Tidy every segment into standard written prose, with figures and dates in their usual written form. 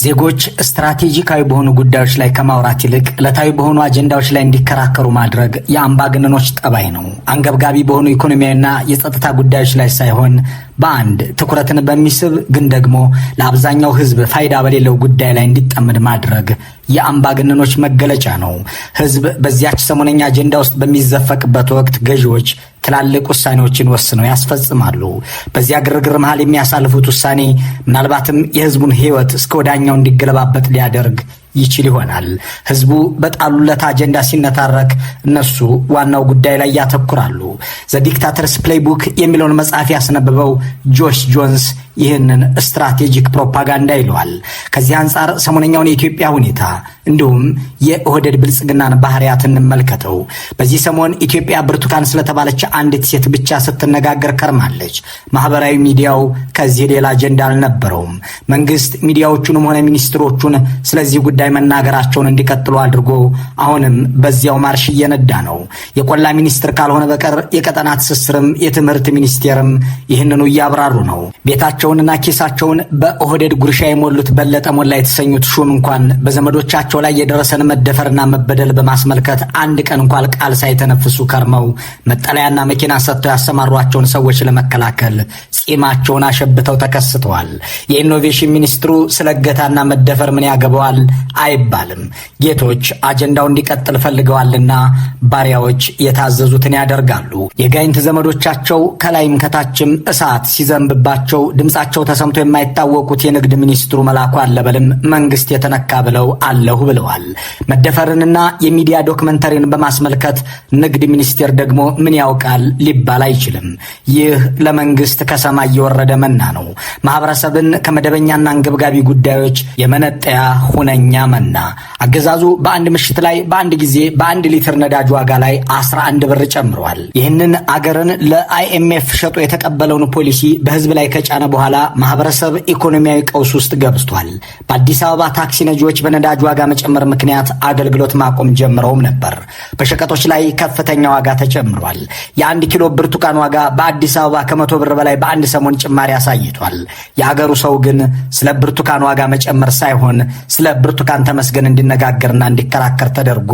ዜጎች ስትራቴጂካዊ በሆኑ ጉዳዮች ላይ ከማውራት ይልቅ ዕለታዊ በሆኑ አጀንዳዎች ላይ እንዲከራከሩ ማድረግ የአምባገነኖች ጠባይ ነው። አንገብጋቢ በሆኑ ኢኮኖሚያዊና የጸጥታ ጉዳዮች ላይ ሳይሆን በአንድ ትኩረትን በሚስብ ግን ደግሞ ለአብዛኛው ሕዝብ ፋይዳ በሌለው ጉዳይ ላይ እንዲጠመድ ማድረግ የአምባገነኖች መገለጫ ነው። ሕዝብ በዚያች ሰሞነኛ አጀንዳ ውስጥ በሚዘፈቅበት ወቅት ገዢዎች ትላልቅ ውሳኔዎችን ወስነው ያስፈጽማሉ። በዚያ ግርግር መሃል የሚያሳልፉት ውሳኔ ምናልባትም የሕዝቡን ሕይወት እስከ ወዲያኛው እንዲገለባበጥ ሊያደርግ ይችል ይሆናል። ህዝቡ በጣሉለት አጀንዳ ሲነታረክ እነሱ ዋናው ጉዳይ ላይ ያተኩራሉ። The Dictator's Playbook የሚለውን መጽሐፍ ያስነበበው ጆሽ ጆንስ ይህንን strategic propaganda ይለዋል። ከዚህ አንጻር ሰሞነኛውን የኢትዮጵያ ሁኔታ እንዲሁም የኦህዴድ ብልጽግናን ባህሪያት እንመልከተው። በዚህ ሰሞን ኢትዮጵያ ብርቱካን ስለተባለች አንዲት ሴት ብቻ ስትነጋገር ከርማለች። ማህበራዊ ሚዲያው ከዚህ ሌላ አጀንዳ አልነበረውም። መንግስት ሚዲያዎቹንም ሆነ ሚኒስትሮቹን ስለዚህ ጉዳይ መናገራቸውን እንዲቀጥሉ አድርጎ አሁንም በዚያው ማርሽ እየነዳ ነው። የቆላ ሚኒስትር ካልሆነ በቀር የቀጠና ትስስርም የትምህርት ሚኒስቴርም ይህንኑ እያብራሩ ነው። ቤታቸውንና ኪሳቸውን በኦህዴድ ጉርሻ የሞሉት በለጠ ሞላ የተሰኙት ሹም እንኳን በዘመዶቻቸው ላይ የደረሰን መደፈርና መበደል በማስመልከት አንድ ቀን እንኳን ቃል ሳይተነፍሱ ከርመው መጠለያና መኪና ሰጥተው ያሰማሯቸውን ሰዎች ለመከላከል ጺማቸውን አሸብተው ተከስተዋል። የኢኖቬሽን ሚኒስትሩ ስለ እገታና መደፈር ምን ያገባዋል አይባልም። ጌቶች አጀንዳው እንዲቀጥል ፈልገዋልና ባሪያዎች የታዘዙትን ያደርጋሉ። የጋይንት ዘመዶቻቸው ከላይም ከታችም እሳት ሲዘንብባቸው ድምፃቸው ተሰምቶ የማይታወቁት የንግድ ሚኒስትሩ መላኩ አለበልም መንግስት የተነካ ብለው አለሁ ብለዋል። መደፈርንና የሚዲያ ዶክመንተሪን በማስመልከት ንግድ ሚኒስቴር ደግሞ ምን ያውቃል ሊባል አይችልም። ይህ ለመንግስት ከሰማይ የወረደ መና ነው። ማህበረሰብን ከመደበኛና አንገብጋቢ ጉዳዮች የመነጠያ ሁነኛ መና። አገዛዙ በአንድ ምሽት ላይ በአንድ ጊዜ በአንድ ሊትር ነዳጅ ዋጋ ላይ 11 ብር ጨምሯል። ይህንን አገርን ለአይኤምኤፍ ሸጦ የተቀበለውን ፖሊሲ በህዝብ ላይ ከጫነ በኋላ ማህበረሰብ ኢኮኖሚያዊ ቀውስ ውስጥ ገብቷል። በአዲስ አበባ ታክሲ ነጂዎች በነዳጅ ዋጋ መጨመር ምክንያት አገልግሎት ማቆም ጀምረውም ነበር። በሸቀጦች ላይ ከፍተኛ ዋጋ ተጨምሯል። የአንድ ኪሎ ብርቱካን ዋጋ በአዲስ አበባ ከ100 ብር በላይ በአንድ ሰሞን ጭማሪ አሳይቷል። የአገሩ ሰው ግን ስለ ብርቱካን ዋጋ መጨመር ሳይሆን ስለ ብርቱካን ተመስገን እንዲነጋገርና እንዲከራከር ተደርጎ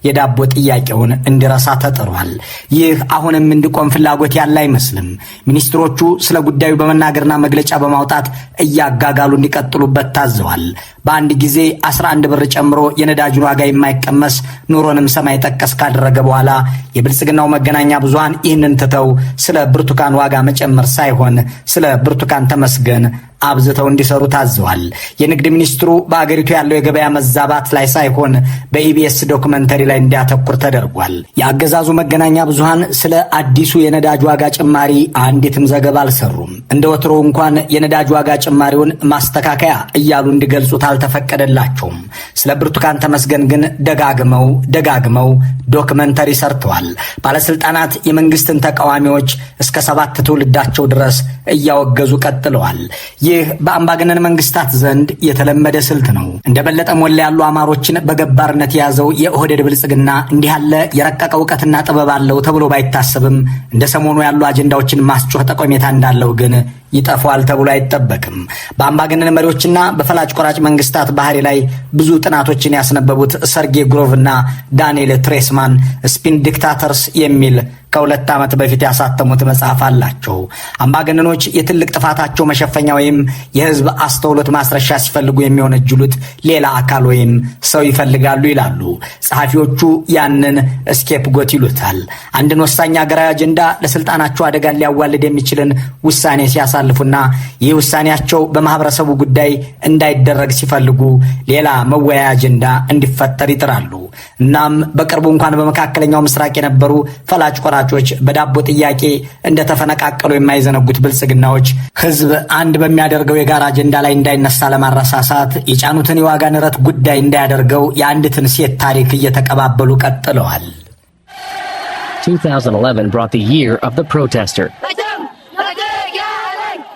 የዳቦ ጥያቄውን እንዲረሳ ተጥሯል። ይህ አሁንም እንዲቆም ፍላጎት ያለ አይመስልም። ሚኒስትሮቹ ስለ ጉዳዩ በመናገርና መግለጫ በማውጣት እያጋጋሉ እንዲቀጥሉበት ታዘዋል። በአንድ ጊዜ 11 ብር ጨምሮ የነዳጁን ዋጋ የማይቀመስ ኑሮንም ሰማይ ጠቀስ ካደረገ በኋላ የብልጽግናው መገናኛ ብዙሃን ይህንን ትተው ስለ ብርቱካን ዋጋ መጨመር ሳይሆን ስለ ብርቱካን ተመስገን አብዝተው እንዲሰሩ ታዘዋል። የንግድ ሚኒስትሩ በአገሪቱ ያለው የገበያ መዛባት ላይ ሳይሆን በኢቢኤስ ዶክመንተሪ ላይ እንዲያተኩር ተደርጓል። የአገዛዙ መገናኛ ብዙሃን ስለ አዲሱ የነዳጅ ዋጋ ጭማሪ አንዲትም ዘገባ አልሰሩም። እንደ ወትሮ እንኳን የነዳጅ ዋጋ ጭማሪውን ማስተካከያ እያሉ እንዲገልጹት አልተፈቀደላቸውም። ስለ ብርቱካን ተመስገን ግን ደጋግመው ደጋግመው ዶክመንተሪ ሰርተዋል። ባለስልጣናት የመንግስትን ተቃዋሚዎች እስከ ሰባት ትውልዳቸው ድረስ እያወገዙ ቀጥለዋል። ይህ በአምባገነን መንግስታት ዘንድ የተለመደ ስልት ነው። እንደ በለጠ ሞላ ያሉ አማሮችን በገባርነት የያዘው የኦህዴድ ብልጽግና እንዲህ ያለ የረቀቀ እውቀትና ጥበብ አለው ተብሎ ባይታሰብም እንደ ሰሞኑ ያሉ አጀንዳዎችን ማስጮህ ጠቀሜታ እንዳለው ግን ይጠፋዋል ተብሎ አይጠበቅም። በአምባገነን መሪዎችና በፈላጭ ቆራጭ መንግስታት ባህሪ ላይ ብዙ ጥናቶችን ያስነበቡት ሰርጌ ጉሮቭ እና ዳንኤል ትሬስማን Spin Dictators የሚል ከ2 ዓመት በፊት ያሳተሙት መጽሐፍ አላቸው። አምባገነኖች የትልቅ ጥፋታቸው መሸፈኛ ወይም የህዝብ አስተውሎት ማስረሻ ሲፈልጉ የሚወነጅሉት ሌላ አካል ወይም ሰው ይፈልጋሉ ይላሉ ጸሐፊዎቹ። ያንን scapegoat ይሉታል። አንድን ወሳኝ ሀገራዊ አጀንዳ ለስልጣናቸው አደጋ ሊያዋልድ የሚችልን ውሳኔ ሲያሳልፉና ይህ ውሳኔያቸው በማህበረሰቡ ጉዳይ እንዳይደረግ ሲፈልጉ ሌላ መወያያ አጀንዳ እንዲፈጠር ይጥራሉ። እናም በቅርቡ እንኳን በመካከለኛው ምስራቅ የነበሩ ፈላጭ ቆራጮች በዳቦ ጥያቄ እንደተፈነቃቀሉ የማይዘነጉት ብልጽግናዎች ህዝብ አንድ በሚያደርገው የጋራ አጀንዳ ላይ እንዳይነሳ ለማረሳሳት የጫኑትን የዋጋ ንረት ጉዳይ እንዳያደርገው የአንዲትን ሴት ታሪክ እየተቀባበሉ ቀጥለዋል። 2011 brought the year of the protester.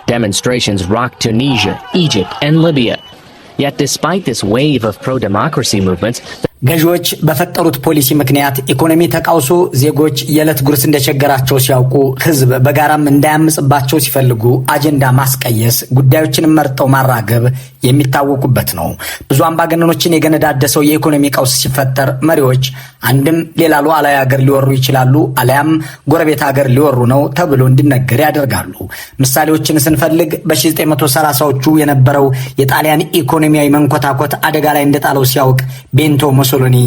Demonstrations rocked Tunisia, Egypt, and Libya. Yet despite this wave of pro-democracy movements, ገዢዎች በፈጠሩት ፖሊሲ ምክንያት ኢኮኖሚ ተቃውሶ ዜጎች የዕለት ጉርስ እንደቸገራቸው ሲያውቁ፣ ህዝብ በጋራም እንዳያምጽባቸው ሲፈልጉ አጀንዳ ማስቀየስ፣ ጉዳዮችን መርጠው ማራገብ የሚታወቁበት ነው። ብዙ አምባገነኖችን የገነዳደሰው የኢኮኖሚ ቀውስ ሲፈጠር መሪዎች አንድም ሌላ ሉዓላዊ ሀገር ሊወሩ ይችላሉ፣ አሊያም ጎረቤት ሀገር ሊወሩ ነው ተብሎ እንዲነገር ያደርጋሉ። ምሳሌዎችን ስንፈልግ በ1930ዎቹ የነበረው የጣሊያን ኢኮኖሚያዊ መንኮታኮት አደጋ ላይ እንደጣለው ሲያውቅ ቤኒቶ ሙሶሊኒ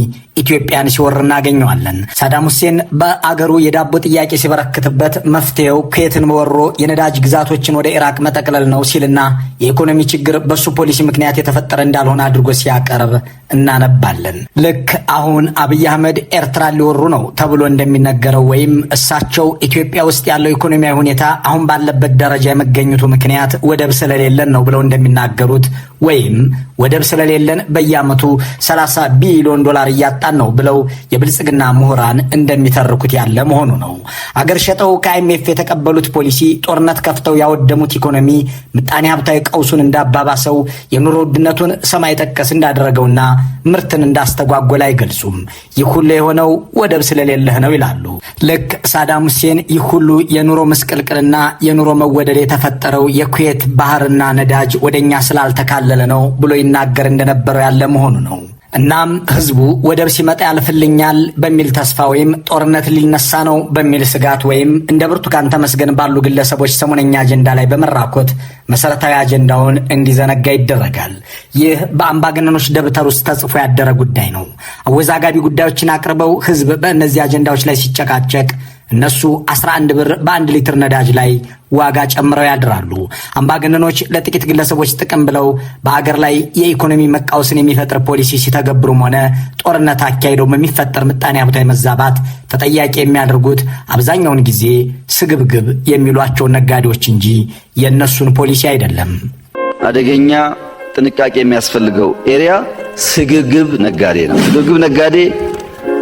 ኢትዮጵያን ሲወር እናገኘዋለን። ሳዳም ሁሴን በአገሩ የዳቦ ጥያቄ ሲበረክትበት መፍትሄው ኩዌትን ወሮ የነዳጅ ግዛቶችን ወደ ኢራቅ መጠቅለል ነው ሲልና የኢኮኖሚ ችግር በሱ ፖሊሲ ምክንያት የተፈጠረ እንዳልሆነ አድርጎ ሲያቀርብ እናነባለን። ልክ አሁን አብይ አህመድ ኤርትራን ሊወሩ ነው ተብሎ እንደሚነገረው ወይም እሳቸው ኢትዮጵያ ውስጥ ያለው ኢኮኖሚያዊ ሁኔታ አሁን ባለበት ደረጃ የመገኘቱ ምክንያት ወደብ ስለሌለን ነው ብለው እንደሚናገሩት ወይም ወደብ ስለሌለን በየዓመቱ 30 ቢሊዮን ዶላር እያጣን ነው ብለው የብልጽግና ምሁራን እንደሚተርኩት ያለ መሆኑ ነው። አገር ሸጠው ከ IMF የተቀበሉት ፖሊሲ፣ ጦርነት ከፍተው ያወደሙት ኢኮኖሚ ምጣኔ ሀብታዊ ቀውሱን እንዳባባሰው፣ የኑሮ ውድነቱን ሰማይ ጠቀስ እንዳደረገውና ምርትን እንዳስተጓጎለ አይገልጹም። ይህ ሁሉ የሆነው ወደብ ስለሌለህ ነው ይላሉ። ልክ ሳዳም ሁሴን ይህ ሁሉ የኑሮ ምስቅልቅልና የኑሮ መወደድ የተፈጠረው የኩዌት ባህርና ነዳጅ ወደኛ ስላልተካለለ ነው ብሎ ይናገር እንደነበረው ያለ መሆኑ ነው። እናም ህዝቡ ወደብ ሲመጣ ያልፍልኛል በሚል ተስፋ ወይም ጦርነት ሊነሳ ነው በሚል ስጋት ወይም እንደ ብርቱካን ተመስገን ባሉ ግለሰቦች ሰሞነኛ አጀንዳ ላይ በመራኮት መሰረታዊ አጀንዳውን እንዲዘነጋ ይደረጋል። ይህ በአምባገነኖች ደብተር ውስጥ ተጽፎ ያደረ ጉዳይ ነው። አወዛጋቢ ጉዳዮችን አቅርበው ህዝብ በእነዚህ አጀንዳዎች ላይ ሲጨቃጨቅ እነሱ 11 ብር በ1 ሊትር ነዳጅ ላይ ዋጋ ጨምረው ያድራሉ። አምባገነኖች ለጥቂት ግለሰቦች ጥቅም ብለው በአገር ላይ የኢኮኖሚ መቃወስን የሚፈጥር ፖሊሲ ሲተገብሩም ሆነ ጦርነት አካሂደው በሚፈጠር ምጣኔ ሀብታዊ መዛባት ተጠያቂ የሚያደርጉት አብዛኛውን ጊዜ ስግብግብ የሚሏቸውን ነጋዴዎች እንጂ የእነሱን ፖሊሲ አይደለም። አደገኛ ጥንቃቄ የሚያስፈልገው area ስግብግብ ነጋዴ ነው። ስግብግብ ነጋዴ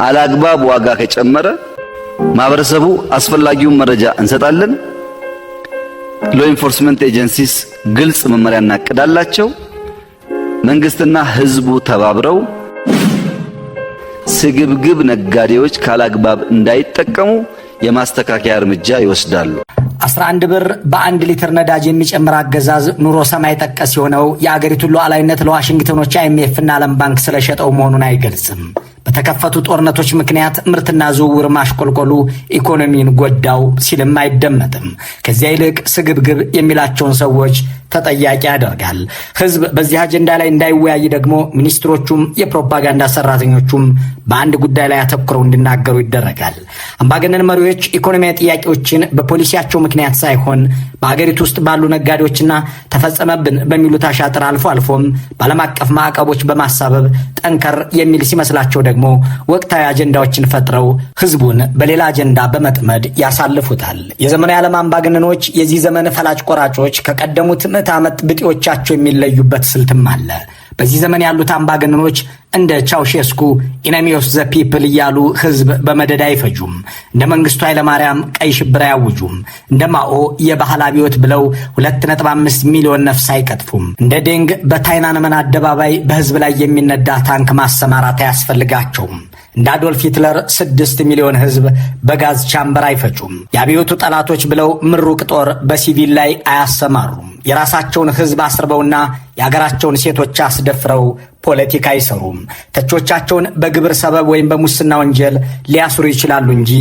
አላግባብ ዋጋ ከጨመረ ማህበረሰቡ አስፈላጊውን መረጃ እንሰጣለን። Law enforcement agencies ግልጽ መመሪያ እናቅዳላቸው። መንግስትና ህዝቡ ተባብረው ስግብግብ ነጋዴዎች ካላግባብ እንዳይጠቀሙ የማስተካከያ እርምጃ ይወስዳሉ። 11 ብር በ1 ሊትር ነዳጅ የሚጨምር አገዛዝ ኑሮ ሰማይ ጠቀስ የሆነው የአገሪቱን ሉዓላዊነት ለዋሽንግተኖች IMF እና ዓለም ባንክ ስለሸጠው መሆኑን አይገልጽም። በተከፈቱ ጦርነቶች ምክንያት ምርትና ዝውውር ማሽቆልቆሉ ኢኮኖሚን ጎዳው ሲልም አይደመጥም። ከዚያ ይልቅ ስግብግብ የሚላቸውን ሰዎች ተጠያቂ ያደርጋል። ህዝብ በዚህ አጀንዳ ላይ እንዳይወያይ ደግሞ ሚኒስትሮቹም የፕሮፓጋንዳ ሰራተኞቹም በአንድ ጉዳይ ላይ አተኩረው እንዲናገሩ ይደረጋል። አምባገነን መሪዎች ኢኮኖሚያዊ ጥያቄዎችን በፖሊሲያቸው ምክንያት ሳይሆን በአገሪቱ ውስጥ ባሉ ነጋዴዎችና ተፈጸመብን በሚሉት አሻጥር፣ አልፎ አልፎም በዓለም አቀፍ ማዕቀቦች በማሳበብ ጠንከር የሚል ሲመስላቸው ደግሞ ወቅታዊ አጀንዳዎችን ፈጥረው ህዝቡን በሌላ አጀንዳ በመጥመድ ያሳልፉታል። የዘመናዊ ዓለም አምባገነኖች፣ የዚህ ዘመን ፈላጭ ቆራጮች ከቀደሙት ምዕተ ዓመት ብጤዎቻቸው የሚለዩበት ስልትም አለ። በዚህ ዘመን ያሉት አምባገነኖች እንደ ቻውሼስኩ "enemy of the people" እያሉ ህዝብ በመደዳ አይፈጁም። እንደ መንግስቱ ኃይለማርያም ቀይ ሽብር አያውጁም። እንደ ማኦ የባህል አብዮት ብለው 2.5 ሚሊዮን ነፍስ አይቀጥፉም። እንደ ዴንግ በታይናንመን አደባባይ በህዝብ ላይ የሚነዳ ታንክ ማሰማራት አያስፈልጋቸውም። እንደ አዶልፍ ሂትለር 6 ሚሊዮን ህዝብ በ gas chamber አይፈጩም። የአብዮቱ ጠላቶች ብለው ምሩቅ ጦር በሲቪል ላይ አያሰማሩም። የራሳቸውን ህዝብ አስርበውና የአገራቸውን ሴቶች አስደፍረው ፖለቲካ አይሰሩም። ተቾቻቸውን በግብር ሰበብ ወይም በሙስና ወንጀል ሊያስሩ ይችላሉ እንጂ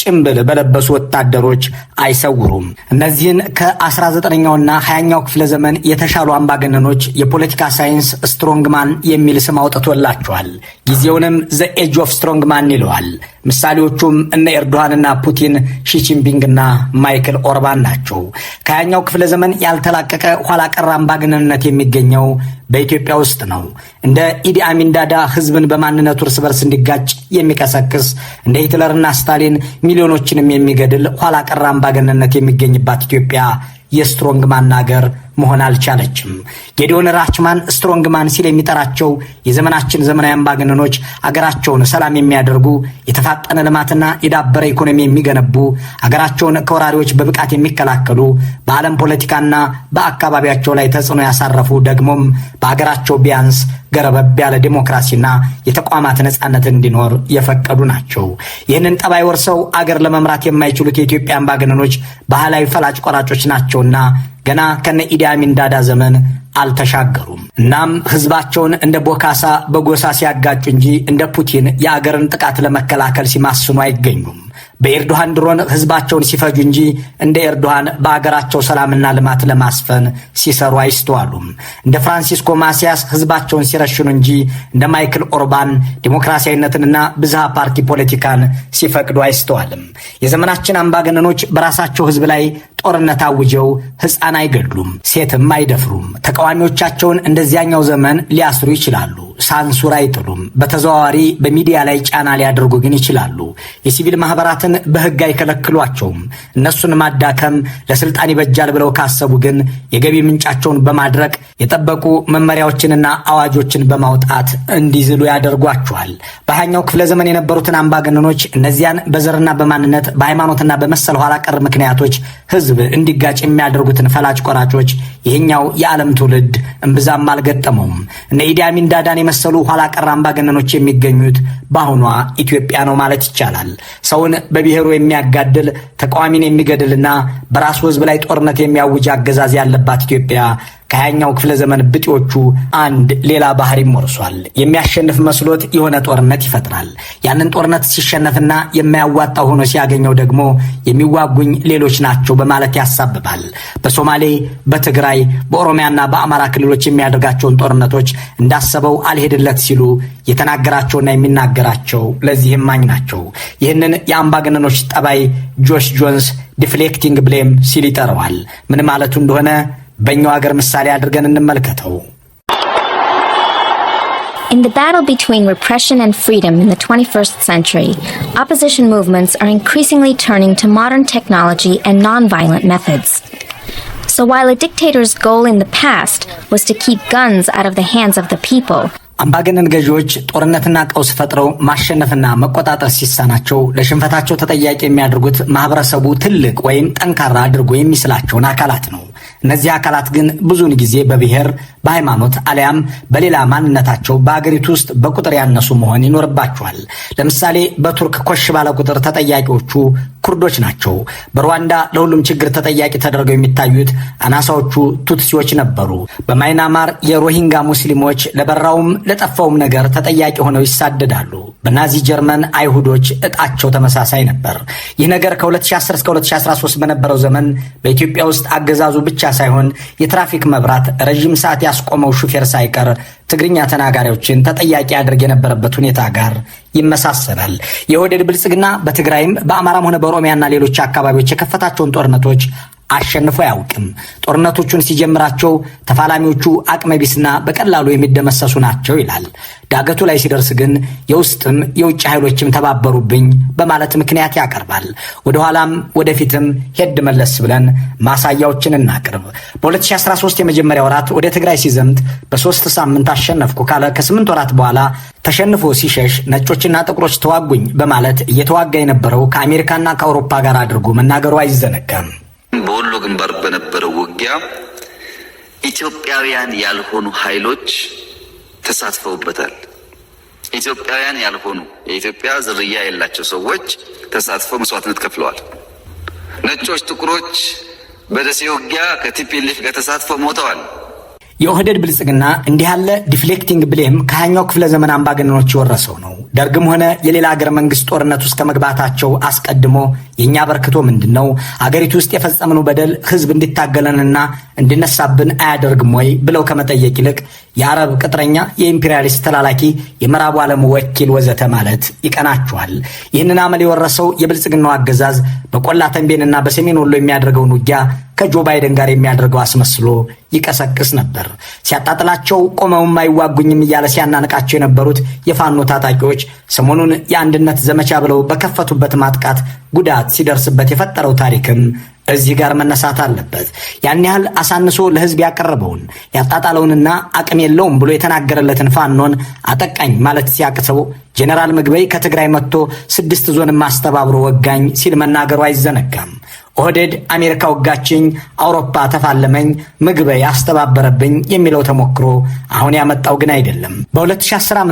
ጭምብል በለበሱ ወታደሮች አይሰውሩም። እነዚህን ከ19ኛውና 20ኛው ክፍለ ዘመን የተሻሉ አምባገነኖች የፖለቲካ ሳይንስ strongman የሚል ስም አውጥቶላቸዋል። ጊዜውንም the age of strongman ይለዋል። ምሳሌዎቹም እነ ኤርዶሃንና ፑቲን፣ ሺ ጂንፒንግና ማይክል ኦርባን ናቸው። ከ20ኛው ክፍለ ዘመን ያልተላቀቀ ኋላ ቀር አምባገነንነት የሚገኘው በኢትዮጵያ ውስጥ ነው። እንደ ኢዲ አሚን ዳዳ ህዝብን በማንነቱ እርስ በርስ እንዲጋጭ የሚቀሰቅስ፣ እንደ ሂትለርና ስታሊን ሚሊዮኖችንም የሚገድል ኋላ ቀር አምባገነንነት የሚገኝባት ኢትዮጵያ የ strongman አገር መሆን አልቻለችም። ጌዲዮን ራችማን strongman ሲል የሚጠራቸው የዘመናችን ዘመናዊ አምባገነኖች አገራቸውን ሰላም የሚያደርጉ፣ የተፋጠነ ልማትና የዳበረ ኢኮኖሚ የሚገነቡ፣ አገራቸውን ከወራሪዎች በብቃት የሚከላከሉ፣ በዓለም ፖለቲካና በአካባቢያቸው ላይ ተጽዕኖ ያሳረፉ፣ ደግሞም በአገራቸው ቢያንስ ገረበብ ያለ ዲሞክራሲና የተቋማት ነጻነት እንዲኖር የፈቀዱ ናቸው። ይህንን ጠባይ ወርሰው አገር ለመምራት የማይችሉት የኢትዮጵያ አምባገነኖች ባህላዊ ፈላጭ ቆራጮች ናቸውና ገና ከነ ኢዲ አሚን ዳዳ ዘመን አልተሻገሩም። እናም ህዝባቸውን እንደ ቦካሳ በጎሳ ሲያጋጩ እንጂ እንደ ፑቲን የአገርን ጥቃት ለመከላከል ሲማስኑ አይገኙም። በኤርዶሃን ድሮን ህዝባቸውን ሲፈጁ እንጂ እንደ ኤርዶሃን በአገራቸው ሰላምና ልማት ለማስፈን ሲሰሩ አይስተዋሉም። እንደ ፍራንሲስኮ ማሲያስ ህዝባቸውን ሲረሽኑ እንጂ እንደ ማይክል ኦርባን ዲሞክራሲያዊነትንና ብዝሃ ፓርቲ ፖለቲካን ሲፈቅዱ አይስተዋልም። የዘመናችን አምባገነኖች በራሳቸው ህዝብ ላይ ጦርነት አውጀው ህፃን አይገድሉም፣ ሴትም አይደፍሩም። ተቃዋሚዎቻቸውን እንደዚያኛው ዘመን ሊያስሩ ይችላሉ፣ ሳንሱር አይጥሉም። በተዘዋዋሪ በሚዲያ ላይ ጫና ሊያደርጉ ግን ይችላሉ። የሲቪል ማህበራትን በህግ አይከለክሏቸውም። እነሱን ማዳከም ለስልጣን ይበጃል ብለው ካሰቡ ግን የገቢ ምንጫቸውን በማድረቅ የጠበቁ መመሪያዎችንና አዋጆችን በማውጣት እንዲዝሉ ያደርጓቸዋል። በ20ኛው ክፍለ ዘመን የነበሩትን አምባገነኖች፣ እነዚያን በዘርና በማንነት፣ በሃይማኖትና በመሰል ኋላ ቀር ምክንያቶች ህዝብ እንዲጋጭ የሚያደርጉትን ፈላጭ ቆራጮች ይህኛው የዓለም ትውልድ እምብዛም አልገጠመውም። እነ ኢዲ አሚን ዳዳን የመሰሉ ኋላ ቀር አምባገነኖች የሚገኙት በአሁኗ ኢትዮጵያ ነው ማለት ይቻላል። ሰውን በብሔሩ የሚያጋድል፣ ተቃዋሚን የሚገድልና በራሱ ህዝብ ላይ ጦርነት የሚያውጅ አገዛዝ ያለባት ኢትዮጵያ ከ20ኛው ክፍለ ዘመን ብጤዎቹ አንድ ሌላ ባህሪም ወርሷል። የሚያሸንፍ መስሎት የሆነ ጦርነት ይፈጥራል። ያንን ጦርነት ሲሸነፍና የማያዋጣው ሆኖ ሲያገኘው ደግሞ የሚዋጉኝ ሌሎች ናቸው በማለት ያሳብባል። በሶማሌ፣ በትግራይ፣ በኦሮሚያና በአማራ ክልሎች የሚያደርጋቸውን ጦርነቶች እንዳሰበው አልሄድለት ሲሉ የተናገራቸውና የሚናገራቸው ለዚህ እማኝ ናቸው። ይህንን የአምባገነኖች ጠባይ ጆሽ ጆንስ deflecting blame ሲል ይጠራዋል። ምን ማለቱ እንደሆነ በእኛው ሀገር ምሳሌ አድርገን እንመልከተው። In the battle between repression and freedom in the 21st century, opposition movements are increasingly turning to modern technology and nonviolent methods. So while a dictator's goal in the past was to keep guns out of the hands of the people, አምባገነን ገዢዎች ጦርነትና ቀውስ ፈጥረው ማሸነፍና መቆጣጠር ሲሳናቸው ለሽንፈታቸው ተጠያቂ የሚያደርጉት ማህበረሰቡ ትልቅ ወይም ጠንካራ አድርጎ የሚስላቸውን አካላት ነው። እነዚህ አካላት ግን ብዙውን ጊዜ በብሔር፣ በሃይማኖት አሊያም በሌላ ማንነታቸው በአገሪቱ ውስጥ በቁጥር ያነሱ መሆን ይኖርባቸዋል። ለምሳሌ በቱርክ ኮሽ ባለ ቁጥር ተጠያቂዎቹ ኩርዶች ናቸው። በሩዋንዳ ለሁሉም ችግር ተጠያቂ ተደርገው የሚታዩት አናሳዎቹ ቱትሲዎች ነበሩ። በማይናማር የሮሂንጋ ሙስሊሞች ለበራውም ለጠፋውም ነገር ተጠያቂ ሆነው ይሳደዳሉ። በናዚ ጀርመን አይሁዶች እጣቸው ተመሳሳይ ነበር። ይህ ነገር ከ2010 እስከ 2013 በነበረው ዘመን በኢትዮጵያ ውስጥ አገዛዙ ብቻ ሳይሆን የትራፊክ መብራት ረዥም ሰዓት ያስቆመው ሹፌር ሳይቀር ትግርኛ ተናጋሪዎችን ተጠያቂ ያደርግ የነበረበት ሁኔታ ጋር ይመሳሰላል። የኦህዴድ ብልጽግና በትግራይም በአማራም ሆነ በኦሮሚያና ሌሎች አካባቢዎች የከፈታቸውን ጦርነቶች አሸንፎ አያውቅም። ጦርነቶቹን ሲጀምራቸው ተፋላሚዎቹ አቅመቢስና በቀላሉ የሚደመሰሱ ናቸው ይላል። ዳገቱ ላይ ሲደርስ ግን የውስጥም የውጭ ኃይሎችም ተባበሩብኝ በማለት ምክንያት ያቀርባል። ወደኋላም ወደፊትም ሄድ መለስ ብለን ማሳያዎችን እናቅርብ። በ2013 የመጀመሪያ ወራት ወደ ትግራይ ሲዘምት በ3 ሳምንት አሸነፍኩ ካለ ከ8 ወራት በኋላ ተሸንፎ ሲሸሽ ነጮችና ጥቁሮች ተዋጉኝ በማለት እየተዋጋ የነበረው ከአሜሪካና ከአውሮፓ ጋር አድርጎ መናገሩ አይዘነጋም። በወሎ ግንባር በነበረው ውጊያ ኢትዮጵያውያን ያልሆኑ ኃይሎች ተሳትፈውበታል። ኢትዮጵያውያን ያልሆኑ፣ የኢትዮጵያ ዝርያ የሌላቸው ሰዎች ተሳትፈው መስዋዕትነት ከፍለዋል። ነጮች፣ ጥቁሮች በደሴ ውጊያ ከ TPLF ጋር ተሳትፈው ሞተዋል። የኦህዴድ ብልጽግና እንዲህ ያለ deflecting blame ከ20ኛው ክፍለ ዘመን አምባገነኖች የወረሰው ነው። ደርግም ሆነ የሌላ ሀገር መንግስት ጦርነት ውስጥ ከመግባታቸው አስቀድሞ የእኛ አበርክቶ ምንድን ነው? አገሪቱ ውስጥ የፈጸምነው በደል ህዝብ እንዲታገለንና እንዲነሳብን አያደርግም ወይ ብለው ከመጠየቅ ይልቅ የአረብ ቅጥረኛ፣ የኢምፔሪያሊስት ተላላኪ፣ የምዕራቡ ዓለም ወኪል ወዘተ ማለት ይቀናቸዋል። ይህንን አመል የወረሰው የብልጽግናው አገዛዝ በቆላ ተንቤንና በሰሜን ወሎ የሚያደርገውን ውጊያ ከጆ ባይደን ጋር የሚያደርገው አስመስሎ ይቀሰቅስ ነበር። ሲያጣጥላቸው ቆመውም አይዋጉኝም እያለ ሲያናንቃቸው የነበሩት የፋኖ ታጣቂዎች ሰሞኑን የአንድነት ዘመቻ ብለው በከፈቱበት ማጥቃት ጉዳት ሲደርስበት የፈጠረው ታሪክም እዚህ ጋር መነሳት አለበት። ያን ያህል አሳንሶ ለህዝብ ያቀረበውን፣ ያጣጣለውንና አቅም የለውም ብሎ የተናገረለትን ፋኖን አጠቃኝ ማለት ሲያቅተው ጄኔራል ምግበይ ከትግራይ መጥቶ ስድስት ዞን ማስተባብሮ ወጋኝ ሲል መናገሩ አይዘነጋም። ኦህዴድ አሜሪካ ወጋችኝ፣ አውሮፓ ተፋለመኝ፣ ምግበይ አስተባበረብኝ የሚለው ተሞክሮ አሁን ያመጣው ግን አይደለም። በ2010 ዓ.ም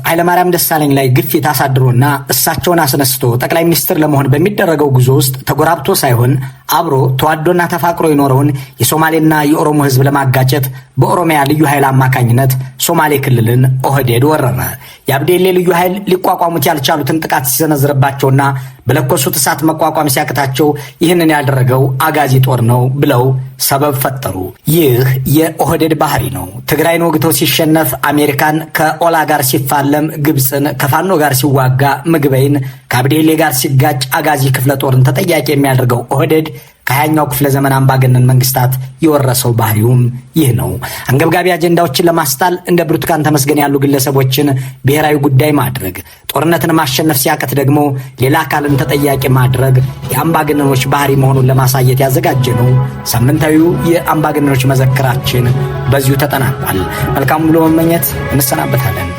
ኃይለማርያም ደሳለኝ ላይ ግፊት አሳድሮና እሳቸውን አስነስቶ ጠቅላይ ሚኒስትር ለመሆን በሚደረገው ጉዞ ውስጥ ተጎራብቶ ሳይሆን አብሮ ተዋዶና ተፋቅሮ የኖረውን የሶማሌና የኦሮሞ ሕዝብ ለማጋጨት በኦሮሚያ ልዩ ኃይል አማካኝነት ሶማሌ ክልልን ኦህዴድ ወረረ። የአብዲ ኢሌ ልዩ ኃይል ሊቋቋሙት ያልቻሉትን ጥቃት ሲሰነዝርባቸውና በለኮሱት እሳት መቋቋም ሲያቅታቸው ይህንን ያደረገው አጋዚ ጦር ነው ብለው ሰበብ ፈጠሩ። ይህ የኦህዴድ ባህሪ ነው። ትግራይን ወግቶ ሲሸነፍ አሜሪካን፣ ከኦላ ጋር ሲፋለም ግብፅን፣ ከፋኖ ጋር ሲዋጋ ምግበይን፣ ከአብዲ ኢሌ ጋር ሲጋጭ አጋዚ ክፍለ ጦርን ተጠያቂ የሚያደርገው ኦህዴድ ከ20ኛው ክፍለ ዘመን አምባገነን መንግስታት የወረሰው ባህሪውም ይህ ነው። አንገብጋቢ አጀንዳዎችን ለማስጣል እንደ ብርቱካን ተመስገን ያሉ ግለሰቦችን ብሔራዊ ጉዳይ ማድረግ፣ ጦርነትን ማሸነፍ ሲያቅት ደግሞ ሌላ አካልን ተጠያቂ ማድረግ የአምባገነኖች ባህሪ መሆኑን ለማሳየት ያዘጋጀነው ሳምንታዊው የአምባገነኖች መዘክራችን በዚሁ ተጠናቋል። መልካም ብሎ መመኘት እንሰናበታለን።